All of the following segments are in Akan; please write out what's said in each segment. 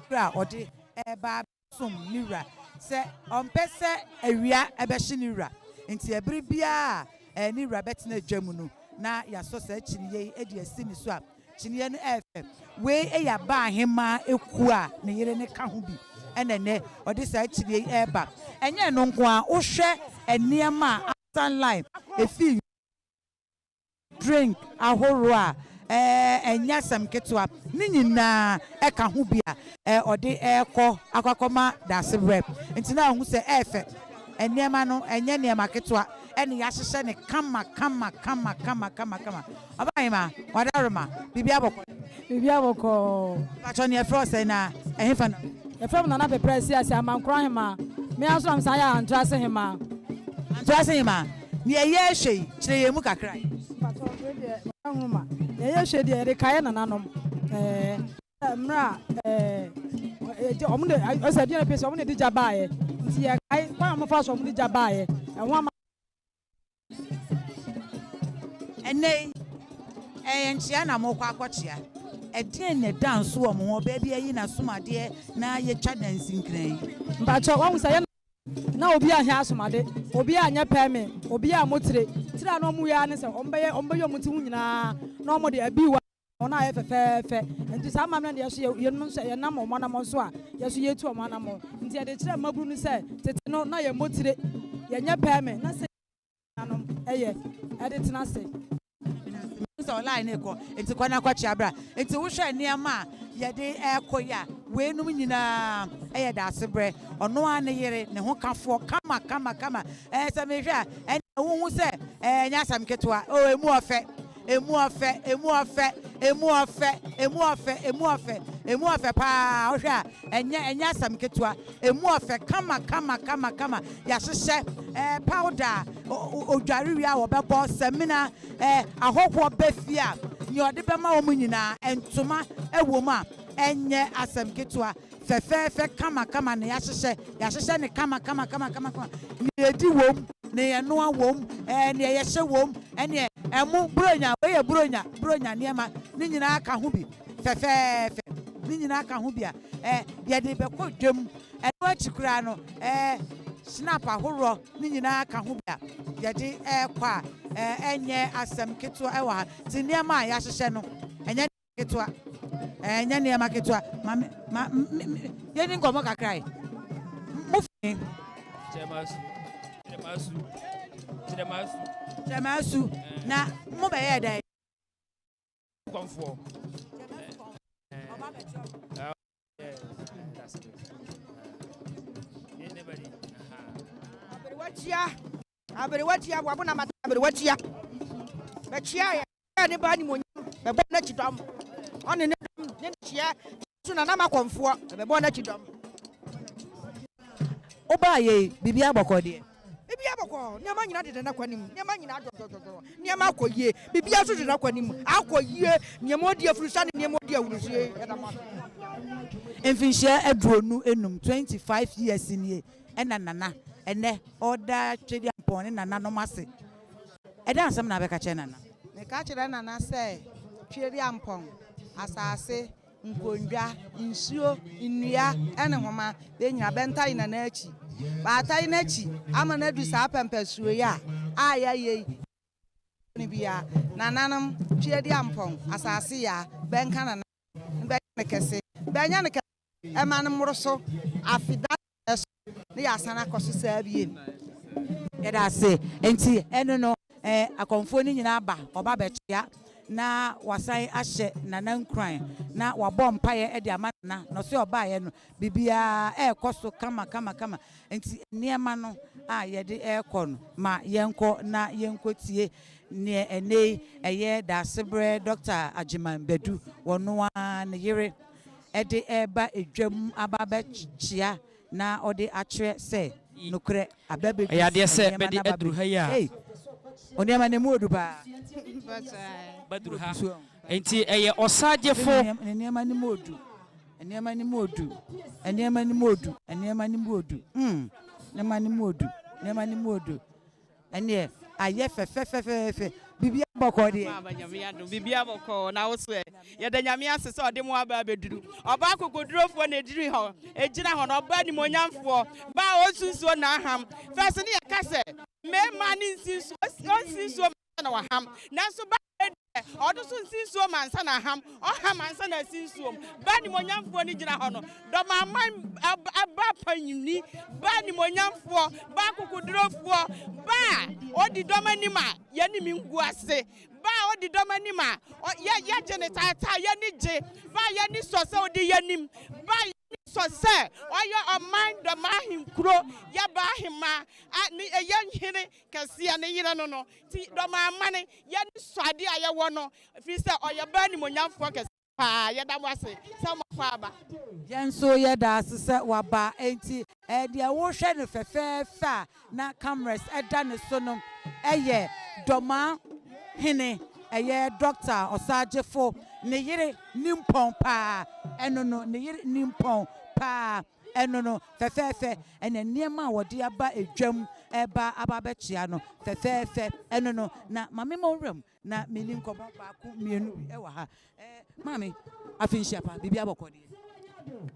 Berɛ a ɔde reba abɛsom ne wura, sɛ ɔmpɛ sɛ awia bɛhye ne wura nti, ɛbere biara a ne wura bɛtena dwa mu no, na yɛasɔ saa kyiniiɛ yi de asi ne so a kyiniiɛ no yɛ fɛ. Wei yɛ Abaahemaa ekuo a ne yere no ka ho bi na ɛnnɛ ɔde saa kyiniiɛ yi reba. Ɛnyɛ ɛno nko ara, wohwɛ nneɛma a Asan Line ɛfiri drink ahorow a ɛnyɛ asɛm ketewa, ne nyinaa ka ho bi a ɔde rekɔ akɔ akɔma Daasebrɛ. Nti na wohu sɛ ɛyɛ fɛ. Nneɛma no, ɛnyɛ nneɛma ketewa, ɛna yɛahyehyɛ no kama kama kama kama kama kama. Ɔbaahemaa, Wadaroma, biribiara bɔkɔɔ? Biribiara bɔkɔɔ. Mpakyɛw, nea yɛfrɛ wo sɛn na ɛhefa na. Yɛfrɛ me Nana Peprah Asiase, Amankoro Ahemaa. Me ara nso na mesan yɛ Antrase Hemaa. Antrase Hemaa, nea yɛrehwɛ yi, kyerɛ yɛn mu kakra. Mpakyɛw, wei deɛ Nana Nkrumah, nea yɛrehwɛ yi deɛ yɛde kaeɛ nananom. Ɛɛ mmerɛ a ɛɛ wɔn de ɔsɛ aduane pɛ sɛ wɔn na ɛde gya baeɛ nti yɛkae kwan a wɔfa so wɔn de gya baeɛ ɛho ama. Ɛnnɛ yi, ɛyɛ nkyea na morekɔ akɔkyea. Ɛdeɛn na ɛda nso wɔ mo ho? Ɔbaa bi ayi n'asomadeɛ na yɛtwa dansinkran yi. Mpakyɛw, wahu sɛ yɛn na obi anhwɛ asomade, obi anyɛ pɛɛme, obi ammɔ tire. Tire a na wɔyɛ ara ne sɛ wɔbɛyɛ wɔbɛyɛ wɔn ti ho nyinaa na wɔde abiwa wɔn ayɛ fɛfɛɛfɛ. Nti saa amammerɛ no deɛ yɛso yɛ yɛnom nso yɛnam wɔn anammɔn so a yɛso yɛtu wɔn anammɔn. Nti yɛde kyerɛ mmabunu no sɛ tete no na yɛmmɔ tire, yɛnyɛ pɛɛme na sɛ nanom yɛ de tena ase. Mehu sɛ ɔline no rekɔ, nti kɔ na kɔkyea bra. Nti wohwɛ nneɛma a yɛde rekɔ yi a, weinom nyinaa yɛ daasebrɛ. Ɔno ara ne yere, ne ho kafoɔ kama kama kama. Ɛɛ sɛ mehwɛ a, ɛnna wohu sɛ ɛnyɛ asɛm ketewa. Oh, emu ɔfɛ, emu ɔfɛ, emu ɔfɛ, emu ɔfɛ, emu ɔfɛ, emu ɔfɛ, emu ɔfɛ paa. Wohwɛ a, ɛnyɛ ɛnyɛ asɛm ketewa. Emu ɔfɛ kama kama kama kama. Yɛahyehyɛ ɛɛ powder a odware wie a wɔbɛbɔ, samina, ɛɛ ahɔhoɔ ba fie a nea ɔde bɛma wɔn nyinaa, ntoma wɔ mu a ɛnyɛ asɛm ketewa. Fɛfɛɛfɛ kama kama na yɛahyehyɛ. Yɛahyehyɛ no kama kama kama kama kama. Nea yɛdi wom, nea yɛnoa wom, ɛɛ nea yɛhyɛ wom, ɛneɛ ɛmo, buronya, wei yɛ buronya, buronya nneɛma ne nyinaa ka ho bi. Fɛfɛɛfɛ. Ne nyinaa ka ho bi a, ɛ, yɛde bɛkɔ dwam. Ɛno akyi koraa no, ɛ, Schnapp ahoroɔ ne nyinaa ka ho bi a yɛde rekɔ a, ɛ, ɛnyɛ asɛm ketewa wɔ ha. Nti nneɛma a yɛahyehyɛ no, ɛnyɛ nneɛma ketewa. Ɛnyɛ nneɛma ketewa. Ma me, ma, me, me, yɛnni nkɔmmɔ kakra yi. Mo fi he? Kyerɛmasu. Kyerɛmasu. Kyerɛmasu. Kyerɛmasu. Na mo bɛyɛɛ dɛn? Kɔmfoɔ. Aberewakyia, aberewakyia, wabo na mata aberewakyia. Bɛkyia yɛ ne ba nimonyam, bɛbɔ n'akyi dɔm. Ɔne ne dɔm ne ne hyia so na nam akɔmfoɔ, bɛbɔ n'akyi dɔm. Wobaa yei, biribiara bɔkɔɔ deɛ? Biribiara bɔkɔɔ, nneɛma nyinaa deda n'akwan mu, nneɛma nyinaa dɔdɔdɔdɔ, nneɛma akɔ yie, biribiara nso deda n'akwan mu, akɔ yie, nneɛma ɔdi afurusa ne nneɛma ɔdi awurusie, yɛda mo ase. Mfinhyia 25, 25 years nie ɛna Nana ɛnɛ ɔda Tweduampɔn ne nananom ase. Ɛdɛn asɛm na wobɛka kyerɛ Nana? Meka kyerɛ Nana sɛ Tweduampɔn asase Nkondwa, nsuo, nnua ne nhoma bɛ nyina bɛntae Nana akyi. Bɛatae n'akyi ama no adu saa pɛmpɛsoɔ yi a a yɛayɛ yi no biara. Nananom, Tweaduampɔn, asase yaa, bɛnka Nana ho, bɛnyɛ no kɛse, bɛnyɛ no kɛse ɛma no mmoro so afe da so na yɛasan akɔ so saa bio. Yɛda ase. Enti ɛno no, eh, akɔmfoɔ no nyinaa ba, wɔba bɛkyea na wɔasan ahyɛ Nana nkuran na wɔabɔ mpaeɛ de ama Nana. Na ɔse ɔbaeɛ no, biribiara ɛrekɔ so kama kama kama. Enti nneɛma no a yɛde rekɔ no, ma yɛnkɔ na yɛnkɔtie neɛ ɛnnɛ yi ɛyɛ Daasebrɛ Dɔkta Agyeman Badu, ɔno ara ne yere de reba dwam aba abɛkyea na ɔde akyerɛ sɛ nokorɛ aba abɛdu Ɛyɛ adeɛ sɛ nneɛma bɛde no aba aduru abɛdu. ha yi a. Ei, nneɛma no emu odu paa. Bɛduru ha. Enti ɛyɛ ɔsagyefo. Ne nneɛma no mu odu. Nneɛma no mu odu. Nneɛma no mu odu. Nneɛma no mu odu. Mm. Nneɛma no mu odu. Nneɛma no mu odu. Ɛnneɛ ayɛ fɛfɛfɛfɛɛfɛ. Biribiara. Bɔkɔɔ deɛ. Maama Nyame adom biribiara bɔkɔɔ na wo so ɛ? Yɛda Nyame ase sɛ ɔde mo aba abɛduru. Ɔbaa kokodurofoɔ na ɛdiri hɔ, ɛgyina hɔ no, ɔbaa nimonyamfoɔ, baa a ɔnsi nsuo na aham. First ne yɛka sɛ mmarima ne nsi nsuo, ɔnsi nsuo ma ansa na waham. Nanso baa wei deɛ, ɔno nso nsi nsuo ma ansa na aham, ɔham ansa na asi nsuom. Baa nimonyamfoɔ no gyina hɔ no, Dɔmaman ba panyini, ba animuonyamfoɔ, ba akokodurofoɔ, ba a ɔdi dɔm anim a yɛne me ngu ase, ba a ɔdi dɔm anim a yɛgye ne taataa, yɛni gye, ba a yɛni sɔ sɛ ɔdi yɛnim, ba a yɛni sɔ sɛ ɔyɛ ɔman dɔm ahenkuro, yɛba ahema, ne yɛn hene kɛseɛ ne yere no no, ti dɔm amane, yɛni sɔ adeɛ a yɛwɔ no, ɛfiri sɛ ɔyɛ ba animuonyamfoɔ kɛseɛ. Paa, yɛda mo ase sɛ moakɔ aba. Yɛn nso yɛda ase sɛ waba. Enti deɛ wohwɛ no fɛfɛɛfɛ a na cameras da ne so no yɛ Dɔmaa hene, ɛyɛ Dɔkta Ɔsaagyefo, ne yere nimpɔn paa ɛno no, ne yere nimpɔn paa ɛno no, fɛfɛɛfɛ, ɛna nneɛma a wɔde aba dwam reba aba abɛkyea no fɛfɛɛfɛ ɛno no. Na ma memmɔ wo wuram Na menni nkɔmmɔ baako mmienu bi wɔ ha. Eh, maame, afe nhyia pa, biribi abɔkɔ deɛ.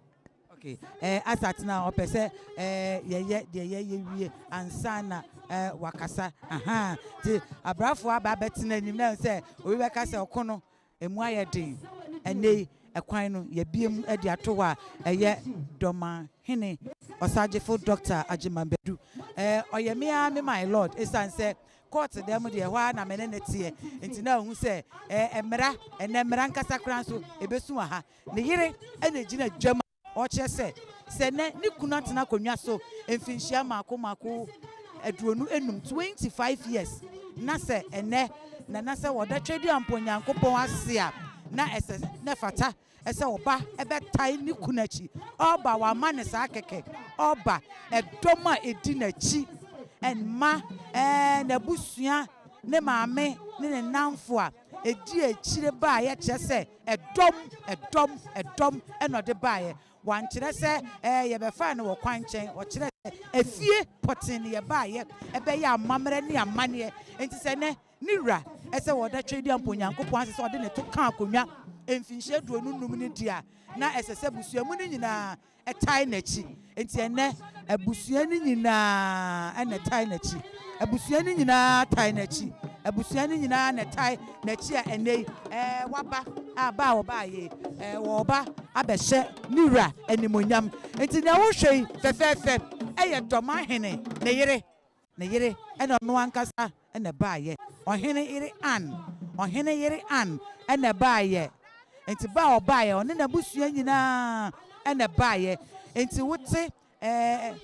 Okay, eh, asa tena ɔpɛ sɛ eh, yɛyɛ deɛ yɛyɛ wie ansa na eh, wakasa. Aha, nti abrafoɔ aba abɛtena anim na sɛ obi bɛka sɛ ɔko no emu ayɛ den. Ɛnɛ yi, ɛkwan no yɛbie mu de ato hɔ a ɛyɛ Dɔma Hene Ɔsagyefo Dɔkta Agyeman Badu. Eh, ɔyɛ me ara me my lord, ɛsiane sɛ Court dan mu deɛ, ɛhɔ ara na me ne no teɛ, nti na ɔhu sɛ ɛɛ mmara, ɛnnɛ mmara ankasa koraa nso, ɛbɛsu wɔ ha. Ne yere na ɛgyina dwam a ɔrekyerɛ sɛ, sɛ nnɛ ne kunu atena akonnwa so mfinhyia mmaako mmaako 25, 25 years, na sɛ ɛnnɛ Nana sɛ wɔda Tweduampɔn Nyankopɔn ase a, na ɛsɛ na ɛfata Ɛsɛ ɔba bɛtae ne kunu akyi. Ɔba, wamma no saa kɛkɛ. Ɔba, ɛdɔm a ɛdi n'akyi, mma, ɛɛ, n'abusua, ne maame ne ne nnamfo a ɛdi akyire baeɛ kyerɛ sɛ ɛdɔm, ɛdɔm, ɛdɔm na ɔde baeɛ. Wankyerɛ sɛ, ɛɛ, yɛbɛfaa no wɔ kwan nkyɛn. Ɔkyerɛɛ sɛ efie pɔtee na yɛbaeɛ bɛyɛ amammerɛ ne amanneɛ. Enti sɛ nnɛ Ne wura, ɛsɛ wɔda Tweaduampo Onyankopɔn ase sɛ ɔde ne to kaa akonnwa mfinhyia 25 no di a na ɛsɛ sɛ abusua mu no nyinaa tae n'akyi. Enti ɛnnɛ, abusua no nyinaa na ɛtae n'akyi. Abusua no nyinaa tae n'akyi. Abusua no nyinaa na ɛtae n'akyi a ɛnnɛ yi waba a ba a ɔbaeɛ yi, wɔreba abɛhyɛ ne wura animuonyam. Enti nea wohwɛ yi fɛfɛɛfɛ yɛ Dɔmahene ne yere. Ne yere ne ɔno ankasa na ɛbaeɛ. Ɔhene yere Ann, ɔhene yere Ann na ɛbaeɛ. Nti ba a ɔbaeɛ, ɔne n'abusua nyinaa na ɛbaeɛ. Nti wote ɛɛ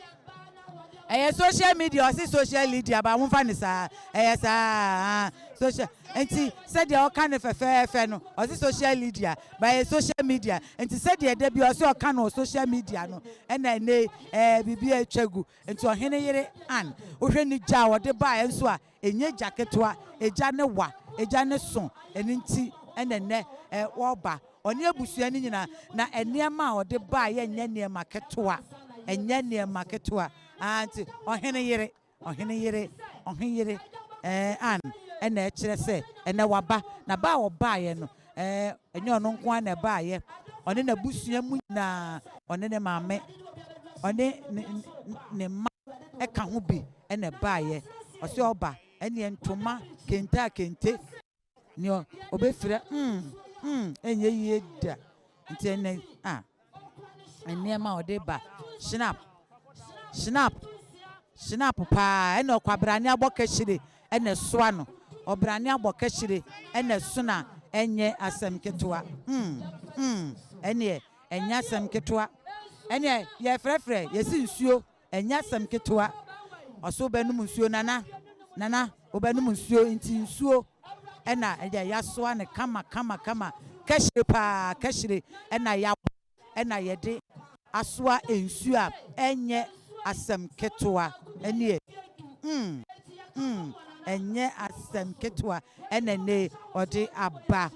ɛyɛ social media, ɔse social media ba momfa no saa, ɛyɛ saa social. Nti sɛdeɛ ɔka no fɛfɛɛfɛ no, ɔse social media, ba ɛyɛ social media. Nti sɛdeɛ da bi ɔse ɔka no wɔ social media no, ɛna ɛnɛ yi ɛɛ biribi atwa gu. Enti ɔhene yere Ann, wohwɛ ne gya a ɔde baeɛ nso a, ɛnyɛ gya ketewa, egya ne wa, egya ne so, ɛno nti na ɛnnɛ ɔreba, ɔne abusua no nyinaa, na nneɛma a ɔde baeɛ nyɛ nneɛma ketewa, ɛnyɛ nneɛma ketewa, aa nti ɔhene yere, ɔhene yere, ɔhe yere Ann na ɛkyerɛ sɛ ɛnnɛ waba, na ba a ɔbaeɛ no, Ɛɛ, ɛnyɛ ɔno nko ara na ɛbaeɛ. Ɔne n'abusua mu nyinaa, ɔne ne maame, ɔne ne ne mma ka ho bi na ɛbaeɛ. Ɔsɛ ɔba, ɛnneɛ ntoma, kente a kente, nea ɔbɛfira, mm, mm, ɛnyɛ yie da. Nti ɛnnɛ, ah. Nneɛma a ɔde ba, Schnapp, Schnapp, Schnapp paa, ɛna ɔkwabrane abɔ kahyire ɛna ɛsoa no, ɔbrane abɔ kahyire ɛna ɛso no a, ɛnyɛ asɛm ketewa, mm, mm, ɛneɛ ɛnyɛ asɛm ketewa, ɛneɛ yɛfrɛfrɛ, yɛsi nsuo, ɛnyɛ asɛm ketewa, ɔso wobɛnom nsuo, Nana, Nana, wobɛnom nsuo, nti nsuo ɛna ɛdeɛ yasoa no kama kama kama, kahyire paa, kahyire ɛna yabɔ ɛna yɛde asoa nsuo a ɛnyɛ asɛm ketewa ɛneɛ mm mm ɛnyɛ asɛm ketewa ɛna ɛnɛ ɔde aba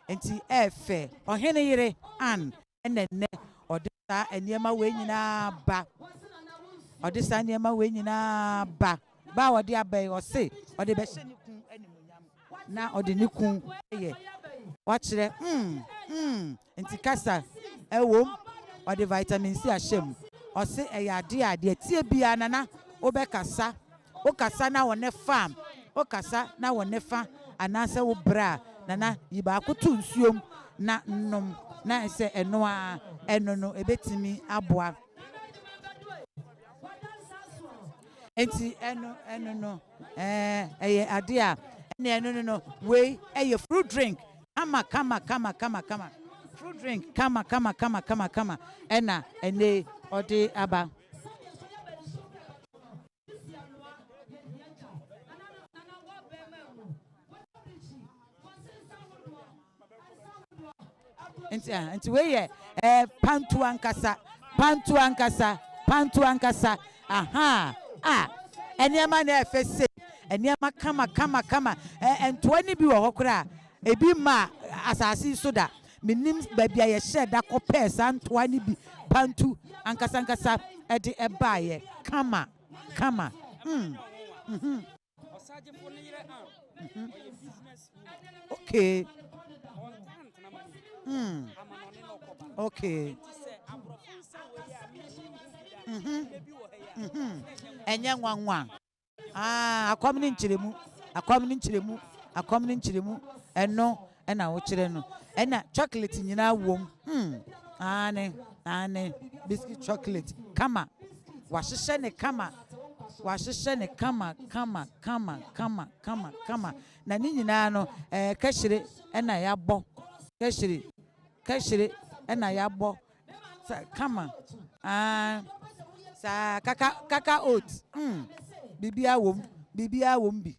nti ɛɛfɛ ɔhene yere Ann ɛna ɛnɛ ɔde saa nneɛma wei nyinaa ba ɔde saa nneɛma wei nyinaa ba ba a ɔde aba yi ɔse ɔde bɛhyɛ ne kun animuonyam. na ɔde ne kun yɛ wakyerɛ mm mm nti kasa ɛwom ɔde vitamin C ahyɛ mu ɔse ɛyɛ adeɛ a deɛ tie biara nana wobɛkasa wokasa na wɔ ne fa wokasa na wɔ ne fa anaasɛ wo brɛ a nana yi baako to nsuom na nom na sɛ ɛno a ɛno no ɛbɛtumi aboa. Nti ɛno ɛno no ɛyɛ adeɛ a ɛne ɛno no no wei ɛyɛ fruit drink kama kama kama kama kama fruit drink kama kama kama kama kama ɛna ɛne ɔde aba. Nti ah nti wei yɛ ɛɛ pantu ankasa pantu ankasa pantu ankasa aha a nneɛma na ɛfɛ se nneɛma kama kama kama ɛɛ ntoa ne bi wɔ hɔ koraa ebi ma asase yi so da menim baabi a yɛhyɛ da kɔpɛɛ saa ntoa ne bi pantu ankasa ankasa ɛde ɛbaayɛ kama kama Okay. Okay. Ɛnyɛ nwanwa. Ah, akɔm ne nkyerɛmu. Akɔm ne nkyerɛmu. Akɔm ne nkyerɛmu. Ɛno ɛna wokyerɛ no. Ɛna chocolate nyinaa wom. Ane, ane. Biscuit chocolate. Kama. Wahyehyɛ ne kama. Wahyehyɛ ne kama kama kama kama kama kama. Na ne nyinaa no, ɛɛ kɛhyire ɛna yɛabɔ. Kɛhyire, kɛhyire ɛna yɛabɔ. Kama. Ah, saa kaka kaka oat. Biribiara wom. Biribiara wom bi.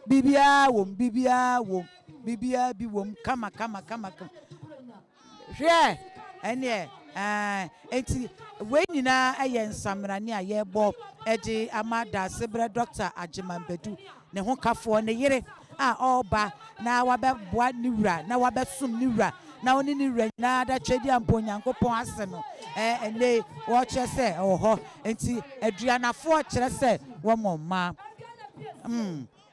Biribiara wom. Biribiara wom. Biribiara bi wom kama kama kama kama. Hwɛ ɛneɛ ɛɛ enti wei nyinaa ɛyɛ nsamrane a yɛbɔ ɛde ama Daasebrɛ Dr. Agyeman Badu ne ho kafoɔ ne yere a ɔreba na wabɛboa ne wura na wabɛsom ne wura na ɔne ne wura nyinaa da twɛdi a mpo Onyankopɔn ase no ɛɛ ɛnɛ wɔkyerɛ sɛ ɛwɔ hɔ nti aduanafoɔ kyerɛ sɛ wɔn mmaa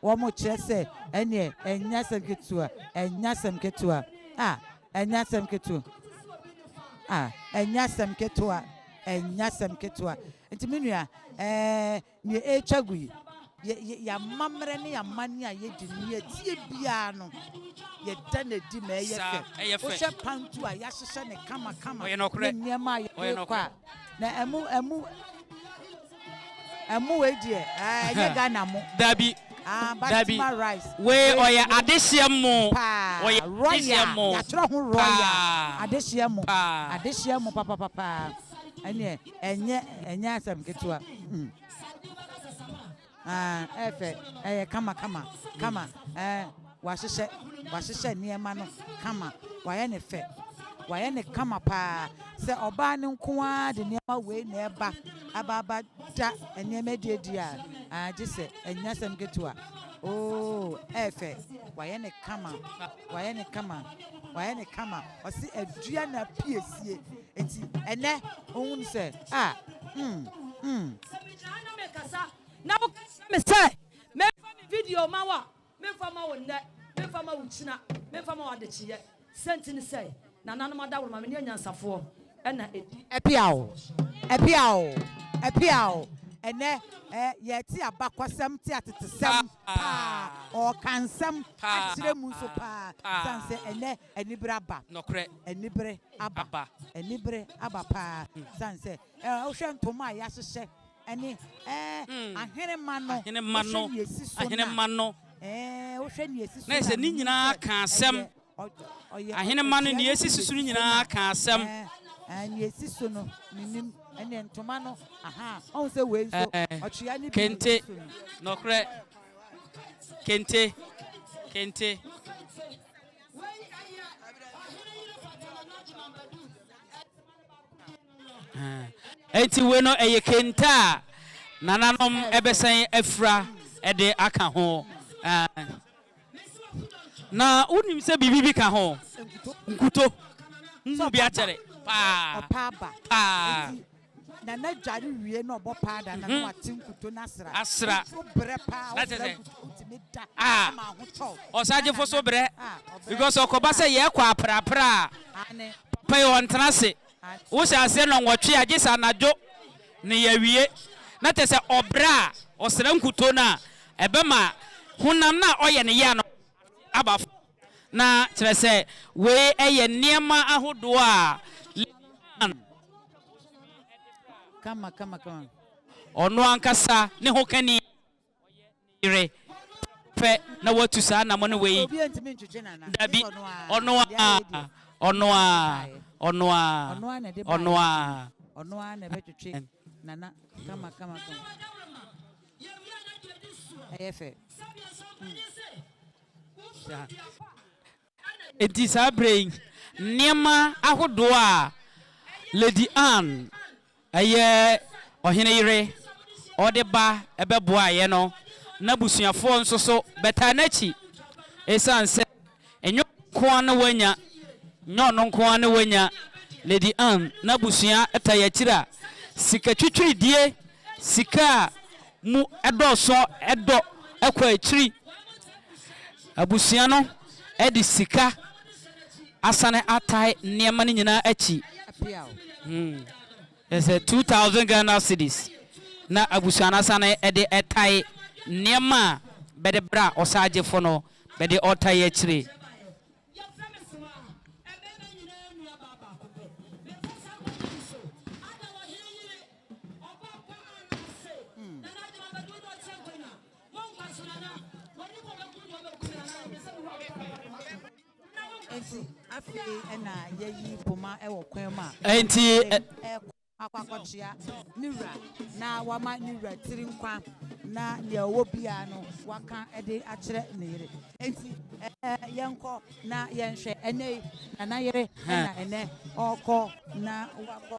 wɔn kyerɛ sɛ ɛneɛ ɛnyɛ asɛm ketewa ɛnyɛ asɛm ketewa a ɛnyɛ asɛm ketewa a ɛnyɛ asɛm ketewa ɛnyɛ asɛm ketewa nti me nua ɛɛ nea ɛretwa gu yi yɛ yɛamammerɛ ne yɛamanne a yɛdi no yɛtie biara no yɛda n'adi ma ɛyɛ fɛ wohwɛ pantu a yɛahyehyɛ ne kama kama ne nneɛma a yɛde kɔ a na ɛmu ɛmu ɛmu wei deɛ ɛnyɛ Ghana mo. Dabi. Ah, dabi. Rice. Wei ɔyɛ adehyeɛ mo. Paa. Ɔyɛ royal. Yɛatwerɛ ho royal. Adehyeɛ mo. Adehyeɛ mo papapapa. Ɛneɛ ɛnyɛ ɛnyɛ asɛm ketewa. Ah, ɛfɛ ɛyɛ kama kama kama. Ɛɛ wahyehyɛ wahyehyɛ nneɛma no kama. Wayɛ ne fɛ. Wayɛ ne kama paa. Sɛ ɔbaa ne nko ara de nneɛma wei na ɛba aba aba da nneɛma adiadi a agye sɛ ɛnyɛ asɛm ketewa. Oh, ɛfɛ. Wayɛ ne kama. Wayɛ ne kama. Wayɛ ne kama. Ɔsi adua na piesie. Eti ɛnɛ ohun sɛ a Na wo me sɛ memfa me video ma wo a memfa ma wo nnɛ memfa ma wo kyina memfa ma wo adekyeɛ sɛnti ne sɛ nananom adaworo ma me ne anyansafoɔ ɛna ɛdi. Ɛpiaw ɛpiaw ɛpiaw ɛnɛ ɛ yɛte abakɔsɛm te atetesɛm paa ɔɔka nsɛm akyerɛ mu nso paa san sɛ ɛnɛ anibere aba Nɔkorɛ. Anibere aba anibere aba paa san sɛ ɛ wohwɛ ntoma a yɛahyehyɛ ɛne ɛɛ ahenema no Ahenema no. wohwɛ nea esi so Ahenema no. Ɛɛ wohwɛ nea esi so Na sɛ ne nyinaa ka asɛm. Ahenema no nea esisi so no nyinaa ka asɛm. Ɛɛ nea esi so no menim ɛne ntoma no aha ɔhu sɛ wei nso ɔtwea ne bi Kente. Nɔkorɛ. Kente. Kente. Enti wei no ɛyɛ kente a nananom ɛbɛsan afira ɛde aka ho. Na wonim sɛ biribi bi ka ho. Nkuto. Nhu bi akyɛre paa. Ɔpa aba. Paa. Nana dware wie na ɔbɔ paada na na wate nkuto no asra. Asra. Wo brɛ paa, Na wosra kyerɛ sɛ, nkuto wotumi da ah, ama ahotɔ wo. Ɔsagyefo so brɛ Ah, ɔbrɛ. because ɔkɔba sɛ yɛkɔ aprapra a, Aane. papa yi ɔntena ase. Aane. Wohyɛ aseɛ nnɔnwɔtwe a, gye sɛ anadwo na yɛawie. Na kyerɛ sɛ ɔbrɛ a, ɔsra nkuto no a, ɛbɛma honam no a ɔyɛ no yea no aba fam. Na kyerɛ sɛ wei yɛ nneɛma ahodoɔ a Leanne Kama kama kama. Ɔno ankasa ne hokani a ɔyɛ ne yere pɛ na watu saa anamɔn wei. Obi ntumi ntwetwe nana. Dabi, Gye sɛ ɔno ara. ɔno Deɛ ayɛ ara, deɛ. ɔno ara, ɔno ara, Ɔno ara na ɛde ɔno baeɛ. ara. Ɔno ara na ɛbɛtwetwe nana kama kama kama. Ɛyɛ fɛ. Enti saa berɛ yi, nneɛma ahodoɔ a Lady Anne, ɛyɛ ɔhene yere, ɔde ba bɛboaeɛ no, n'abusuafoɔ nso so bɛtaa n'akyi. Ɛsiane sɛ ɛnyɛ ɔno nko ara na wanya, ɛnyɛ ɔno nko ara na wanya, Lady Anne n'abusua taa akyiri a, sika twitwiridie, sika a mu dɔɔso dɔ kɔ akyiri. Abusua no de sika asane atae nneɛma no nyinaa akyi. Kyerɛ sɛ 2000 Ghana cedis na abusua no asane de tae nneɛma a bɛde bra ɔsaagyefo no bɛde ɔtae akyire. Yɛfrɛ me Sewaa, mmarima nyinaa nua baa baako pɛ. Mefa saa kwan yi so ada ɔhene yere, ɔbaa pa Ananse, Nana Agyemang Badu ne Ɔkyɛ Nkonya. Mo nkwa so Nana, w'ani kɔ bɛku deɛ ɔbɛku me Nana, mepɛ sɛ mehu wo papa no. Nana wo nkwa Enti so. afei na yɛayi poma wɔ kwan mu a Enti ɛrekɔ. Akɔ akɔkyea ne wura na wama ne wura tiri nkwa na nea ɔwɔ biara no waka de akyerɛ ne yere. Enti ɛɛ yɛnkɔ na yɛnhwɛ ɛnɛ yi Nana yere na ɛnɛ ɔrekɔ na wakɔ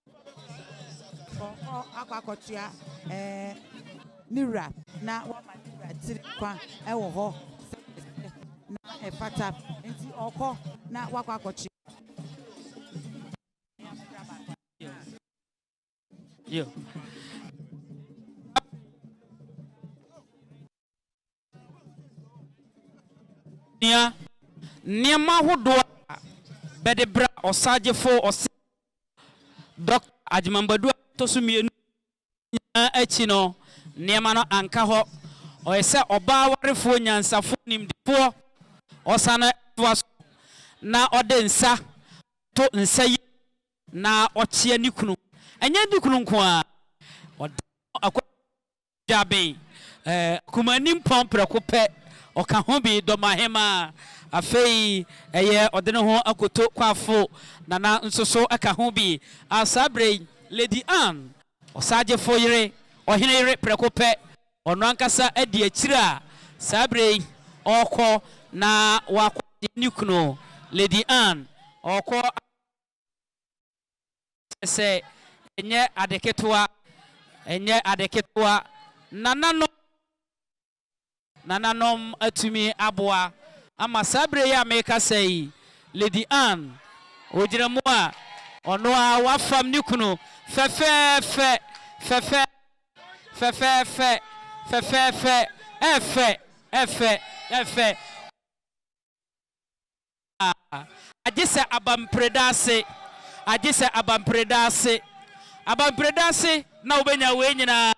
ɔrekɔ akɔ akɔkyea ɛɛ ne wura na wama ne wura tiri nkwa ɛwɔ hɔ sɛ na ɛfata. Enti ɔrekɔ na wakɔ akɔkyea. Yo. Nea nneɛma ahodoɔ a bɛde bra ɔsagyefo ɔse Dɔkta Agyeman Badu a ɔtɔ so mmienu nyinaa akyi no, nneɛma no anka hɔ. Ɔyɛ sɛ ɔbaa warefoɔ nyansafoɔ nimdefoɔ. Ɔsane toa so na ɔde nsa to nsa yi na ɔkyea ne kunu. Ɛnyɛ ne kunu nko ara, ɔde no akɔ dwaben, Kumanimpɔn prɛko pɛ, ɔka ho bi, Dɔmahemaa. Afei ɛyɛ ɔde ne ho akoto Kwafo Nana nso so ka ho bi. A saa berɛ yi, Lady Anne, ɔsagyefo yere, ɔhene yere prɛko pɛ, ɔno ankasa adi akyire a saa berɛ yi ɔrekɔ na wakɔgye ne kunu, Lady Anne, ɔrekɔ Kyerɛ sɛ, ɛnyɛ ade ketewa, ɛnyɛ ade ketewa. Nananom, nananom atumi aboa ama saa berɛ yi a merekasa yi, Lady Anne, ɔgyina mu a, ɔno ara wafam ne kunu fɛfɛɛfɛ, fɛfɛ, fɛfɛɛfɛ, fɛfɛɛfɛ, ɛfɛ, ɛfɛ, ɛfɛ. Agye sɛ abamperedaase, agye sɛ abamperedaase, abamperedaase na wobɛnya wei nyinaa,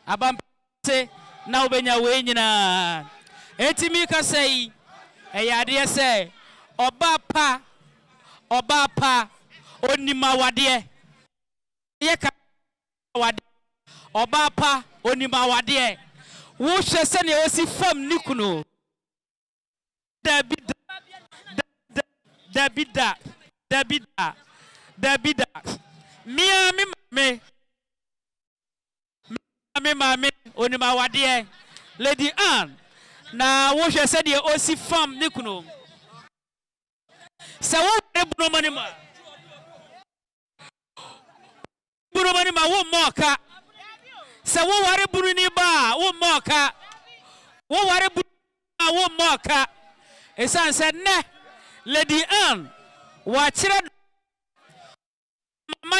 abamperedaase na wobɛnya wei nyinaa. Enti mekasa yi, ɛyɛ adeɛ sɛ ɔbaa pa, ɔbaa pa, ɔnim awadeɛ. Yɛ ka awadeɛ. Ɔbaa pa, ɔnim awadeɛ. Wohwɛ sɛdeɛ ɔsi fam ne kunu. Dabi da, da, dabi da, dabi da, dabi da. Me ara me maame, me ara me maame onim awadeɛ. Lady Anne, na wohwɛ sɛdeɛ ɔsi fam ne kunu. Sɛ woware bonoma no mu a. Bunu ba no ma wommɔ ɔka. Sɛ woware bununi ba a, wommɔ ɔka. Woware bununi ba a, wommɔ ɔka. Esiane sɛ nnɛ Lady Anne wakyerɛ dɔ mama.